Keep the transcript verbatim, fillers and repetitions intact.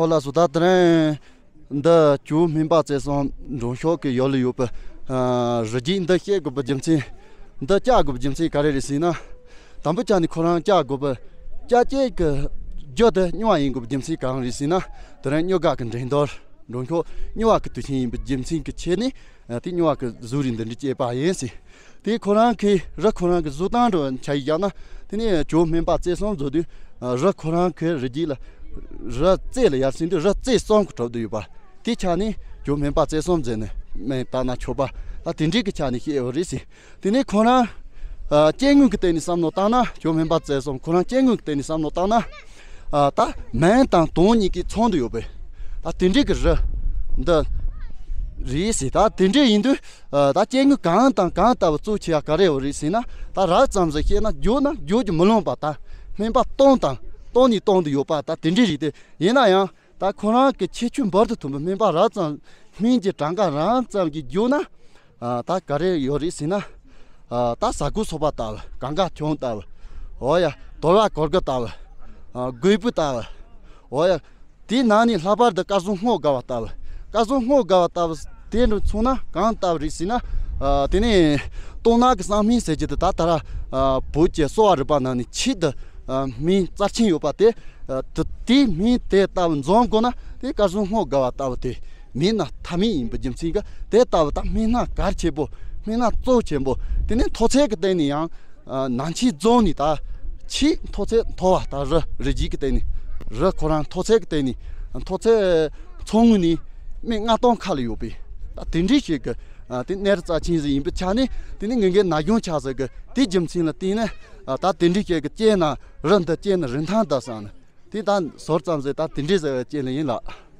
ཨོ་ལགས་སོ། ད་དེ་རིང་འདི་ཇོ་བོ་སྨན་པ་རྩེ་གསུམ་འབྲོང་ཤོག་གི་ཡུལ་ལ་ཡོད་པའི་ཨ་རི་རྒྱུད་འདི་བཤད་དགོས་པའི་རྒྱུ་མཚན། འདི་བཅའ་དགོས་པའི་རྒྱུ་མཚན་ག་རེ་རེད་ཟེར་ན། དང་པོ་ཆ་ནས་ཁོ་རང་བཅའ་དགོས་པའི་བཅའ་བཅའ་གི་རྒྱུ་དེ་སྨྱོ་བ་ཡིན་དགོས་པའི་རྒྱུ་མཚན་གང་རེད་ཟེར་ན། དེ་རིང་སྨྱོ་རྒ་གི་འགྲན་བསྡུར། འབྲོང་ཤོག་སྨྱོ་བ་གི་དུས་ཆེན་ཡིན་པའི་རྒྱུ་མཚན་གྱི་ཆེད་ནས་ཨ་དེ་སྨྱོ་བ་གི་གཟུགས་རིས་འདི་འདྲ་སྐྱེས་པ་ཡིན་ཟེར། དེ་ཁོ་རང་གི་རི་ཁོ་རང་གི་བཟོ་སྟངས་འགྲོ་ཆ་ཡིས་བཞག་ན། དེ་ནས་ཇོ་བོ་སྨན་པ་རྩེ་གསུམ་བཟོ་དུས་ཨ་རི་ཁོ་རང་གི་རི་རྒྱུད་ལ་རི་རྩེ་ལ་ཡར་སེང་དུས་རི་རྩེ་གསུམ་གི་གྲུབ་བསྡད་ཡོད་པ། དེ་ཆ་ནས་ཇོ་བོ་སྨན་པ་རྩེ་གསུམ་ཟེར་ནས་མིང་བཏགས་ན་ཆོག་པ། ད་དེ་འདྲའི་གི་ཆ་ནས་བཤད་ཡོད་རེད་ཟེར། དེ་ནས་ཁོ་རང་ཨ་སྐྱེ་དངོས་ཀྱི་སྟེང་ནས་བསམ་བློ་བཏང་ན། ཇོ་བོ་སྨན་པ་རྩེ་གསུམ་ཁོ་རང་སྐྱེ་དངོས་ཀྱི་སྟེང་ནས་བསམ་བློ་བཏང་ན། ཨ་ད་མིང་དང་དོན་གཉིས་ཀའི་ཚང་དུ་ཡོད་པའི་ད་དེ་འདྲའི་གི་རི་འདི་རེད་ཟེར། ད་དེ་འདྲའི་ཡིན་དུས་ཨ་ད་སྐྱེ་དངོས་གང་དང་གང་ལྟ་བུ་གཙོ་ཆེ་བ་ག་རེ་ཡོད་རེད་ཟེར་ན། ད་རགས་ཙམ་ཟིག་བཤད་ན་རྒྱུག་ན་རྒྱུག་རྒྱུ་མི་ལོང་པ། ད་སྨན་པ་སྟོང་དང་སྟོང་ནས་སྟོང་དུ་ཡོད་པ་ད་དེ་འདྲའི་རེད་དེ། ཡིན་ན་ཡང་ད་ཁོ་རང་གི་ཁྱད་ཆོས་འབུར་དུ་ཐོན་པའི་སྨན་པ་རགས་ཙམ། སྨན་གྱི་གྲངས་ཀ་རགས་ཙམ་གྱིས་བརྒྱུད་ན། ཨ་ད་ག་རེ་ཡོད་རེད་ཟེར་ན། ཨ་ད་ཟ་ཁུ་སོ་པ་ལྟ་བུ། གངྒཱ་ཁྱུང་ལྟ་བུ། འོ་ཡ། དོལ་བ་གོར་གུ་ལྟ་བུ། ཨ་གོས་བུ་ལྟ་བུ། འོ་ཡ། དེའི་ནང་ནས་ལྷག་པར་དུ་སྐལ་བཟང་སྔོ་དགའ་བ་ལྟ་བུ། སྐལ་བཟང་སྔོ་དགའ་བ་ལྟ་བུ་དེ་འདྲ་མཚོན་ན་གང་ལྟ་བུ་རེད་ཟེར་ན། ཨ་དེ་ནས་སྟོང་ནག་གི་གསང་སྨན་ཟེར་གྱི་དེ་ད་ད་ར་ཨ་བོད་ཀྱི་གསོ་བ་རིག་པ་ནང་ནས་ཆེད་དུ་ཨ་སྨན་རྩ་ཆེན་ཡོད་པ་དེ། ཨ་དེ་དེའི་སྨན་དེ་ལྟ་བུ་འཛོམས་དགོས་ན་དེ་སྐལ་བཟང་སྔོ་དགའ་བ་ལྟ་བུ་དེ་མིན་ན་ཐབས་མེད་ཡིན་པའི་རྒྱུ་མཚན་གྱིས། དེ་ལྟ་བུ་ད་སྨན་སྣ་གལ་ཆེན་པོ། སྨན་སྣ་གཙོ་ཆེན་པོ། དེ་ནས་མཐོ་ཚད་ཀྱི་སྟེང་ནས་ཡང་ཨ་ནང་ཆེན་རྫོང་ནས་ད་ཆེས་མཐོ་ཚད་མཐོ་བ། ད་རི་རི་རྒྱུད་ཀྱི་སྟེང་ནས། རི་ཁོ་རང་མཐོ་ཚད་ཀྱི་སྟེང་ནས་མཐོ་ཚད་མཚོ་སྔོན་ནས་སྨན་མངའ་ཐང་ཁ་ལ་ཡོད་པའི་ད་དེ་འདྲའི་ཞིག་གི་ཨ་དེ་གནས་རི་རྩ་ཆེན་ཟིག་ཡིན་པའི་ཆ་ནས། དེ་ནས་ངེད་ཀྱི་ན་གཞོན་ཆ་ཟིག་གི་དེ་རྒྱུ་མཚན་ལ་བརྟེན་ནས་ཨ་ད་དེ་འདྲའི་ཞིག་གི་སྐྱེས་ན་རི་འདི་སྐྱེས་ན་རིན་ཐང་འདི་བསམ་ནས། དེ་ད་ཟུར་ཙམ་ཟིག་ད་དེ་འདྲའི་ཟིག་བཤད་ལེ་ཡིན་ལགས།